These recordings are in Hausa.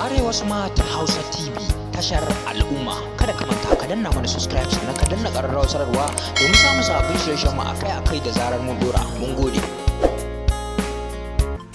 Arewa Smart Hausa TV, tashar al'umma. Kada ka manta ka danna mana subscribe, sannan ka danna ƙararrawar sanarwa domin samun sabbin shirye-shiryen mu akai-akai da zarar mun dora. Mun gode.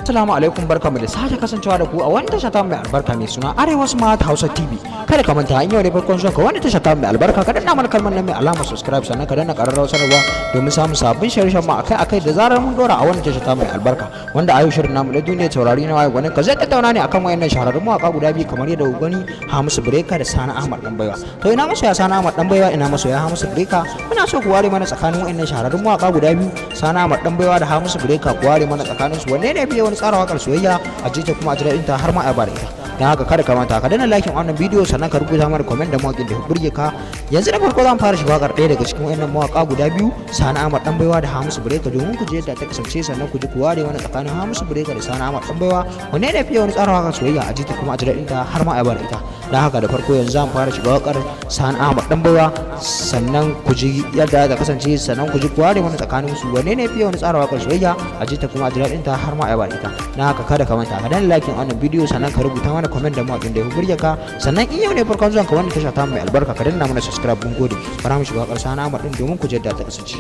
Assalamu alaikum, barkamu da sake kasancewa da ku a wani tasha ta mai albarka mai suna Arewa Smart Hausa TV. Kada ka manta, in yau ne farkon zuwa ka wani tasha ta mai albarka, ka danna mana kalmar nan mai alamar subscribe, sannan ka danna ƙararrawar sanarwa domin samun sabbin shirye-shiryen mu akai-akai da zarar mun dora a wani tasha ta mai albarka. Wanda a yau shirin namu na duniya taurari na waye gwanin ka zai tattauna ne akan wayannan shahararrun mawaka guda biyu, kamar yadda ku gani, Hamisu Breaker da Sani Ahmad Dan Baiwa. To, ina masoya Sani Ahmad Dan Baiwa, ina masoya Hamisu Breaker? Muna so ku ware mana tsakanin wayannan shahararrun mawaka guda biyu, Sani Ahmad Dan Baiwa da Hamisu Breaker. Ku ware mana tsakanin su, wanne ne fiye wani tsara wakar soyayya, a jita kuma a ji daɗin ta har ma a bada ita? Don haka kada ka manta ka danna like wannan bidiyo, sannan ka rubuta mana comment da mawaƙin da ya burge ka. Yanzu da farko zan fara shiga wakar ɗaya daga cikin wayannan mawaka guda biyu, Sani Ahmad Dan Baiwa da Hamisu Breaker, domin ku je yadda ta kasance, sannan ku ji ku ware mana tsakanin Hamisu Breaker da Sani Ahmad Dan Baiwa, wanne ne fiye wani tsara wakar soyayya, a jita kuma a ji daɗin ta har ma a bada ita. Don haka da farko yanzu zan fara shiga wakar Sani Ahmad Dan Baiwa, sannan ku ji yadda ta kasance, sannan ku ji ku ware mana tsakanin su, wanne ne fiye wani tsara wakar soyayya, a jita kuma a ji daɗin ta har ma a bada ita. Don haka kada ka manta ka danna like wannan bidiyo, sannan ka rubuta mana comment da mawaƙin da ya burge ka, sannan in yau ne farkon zuwan ka wannan tasha ta mai albarka, ka danna mana subscribe. Mun gode. Bara mu shiga wakar Sani Ahmad din domin ku ji yadda ta kasance.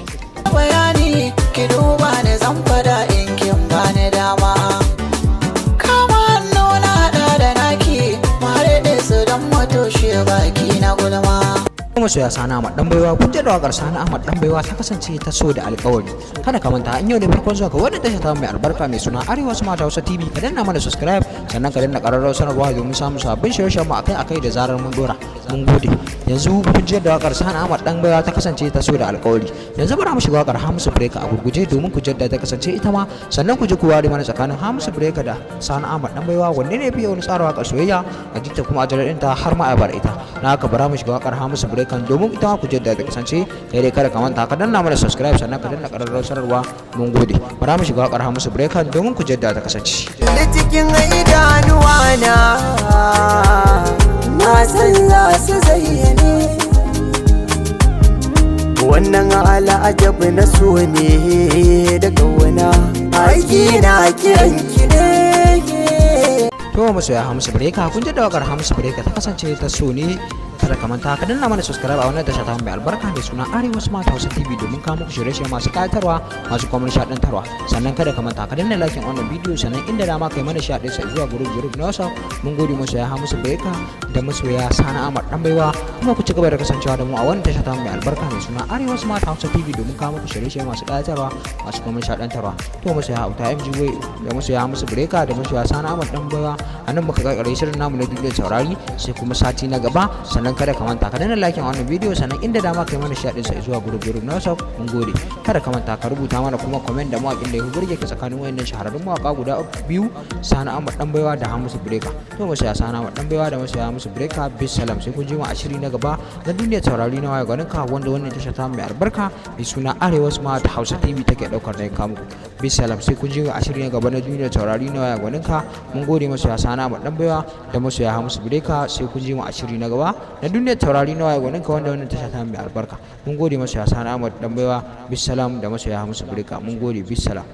Bayani ki duba ni, zan fada in kin bani dama. Kama hannu na hada da naki, mu haɗe su don mu toshe baki na gulma. Masoya Sani Ahmad Dan Baiwa, kun ji da wakar Sani Ahmad Dan Baiwa ta kasance ta so da alƙawari. Kada ka manta, in yau ne farkon zuwa ka wannan tasha ta mai albarka mai suna Arewa Smart Hausa TV, ka danna mana subscribe, sannan ka danna ƙararrawar sanarwa domin samun sabbin shirye-shiryen mu akai-akai da zarar mun dora. Mun gode. Yanzu kun ji da wakar Sani Ahmad Dan Baiwa ta kasance ta so da alƙawari. Yanzu bara mu shiga wakar Hamisu Breaker a gurguje domin ku jadda ta kasance ita ma, sannan ku ji ku ware mana tsakanin Hamisu Breaker da Sani Ahmad Dan Baiwa, wanne ne fiye wani tsara wakar soyayya, a jita kuma a jaradin ta har ma a bar ita. Na haka bara mu shiga wakar Hamisu Breaker domin ita ma ku jadda ta kasance. Kai dai kada ka manta ka danna mana subscribe, sannan ka danna ƙararrawar sanarwa. Mun gode. Bara mu shiga wakar Hamisu Breaker domin ku jadda ta kasance. Da cikin idanuwa na, na san za su zayyane wannan al'ajabi na so ne da ƙauna, aiki na kiran ki ne. To, masoya Hamisu Breaker, kun ji da wakar Hamisu Breaker ta kasance ta so ne. Kada ka manta ka danna mana subscribe a wannan tasha ta mai albarka mai suna Arewa Smart Hausa TV domin kawo muku shirye-shirye masu kayatarwa, masu kuma nishaɗantarwa. Sannan kada ka manta ka danna like wannan bidiyo, sannan inda dama kai mana share sa zuwa group group na WhatsApp. Mun gode, masoya Hamisu Breaker da masoya Sani Ahmad Dan Baiwa. Kuma ku ci gaba da kasancewa da mu a wannan tasha ta mai albarka mai suna Arewa Smart Hausa TV domin kawo muku shirye-shirye masu kayatarwa, masu kuma nishaɗantarwa. To, masoya Auta MG Way da masoya Hamisu Breaker da masoya Sani Ahmad Dan Baiwa, a nan muka karkare shirin namu na duniyar taurari, sai kuma sati na gaba. Sannan kada ka manta ka danna like wannan bidiyo, sannan inda dama kai mana share sa zuwa group group na WhatsApp. Mun gode. Kada ka manta ka rubuta mana kuma comment da mawaƙin da ya burge ka tsakanin wayannan shahararrun mawaka guda biyu, Sani Ahmad Dan Baiwa da Hamisu Breaker. To, masoya Sani Ahmad Dan Baiwa da masoya Hamisu Breaker, bisalam, sai kun ji mu a shiri na gaba na duniyar taurari na waye gwanin ka, wanda wannan tasha ta mai albarka mai suna Arewa Smart Hausa TV take daukar da kamu. Bisalam, sai kun ji mu a shiri na gaba na duniyar taurari na waye gwanin ka. Mun gode, masoya Sani Ahmad Dan Baiwa da masoya Hamisu Breaker, sai kun ji mu a shiri na gaba na duniyar taurari na waye gwanin ka, wanda wannan tasha ta mai albarka. Mun gode, masoya Sani Ahmad Dan Baiwa, bisalam, da masoya Hamisu Breaker. Mun gode, bisalam.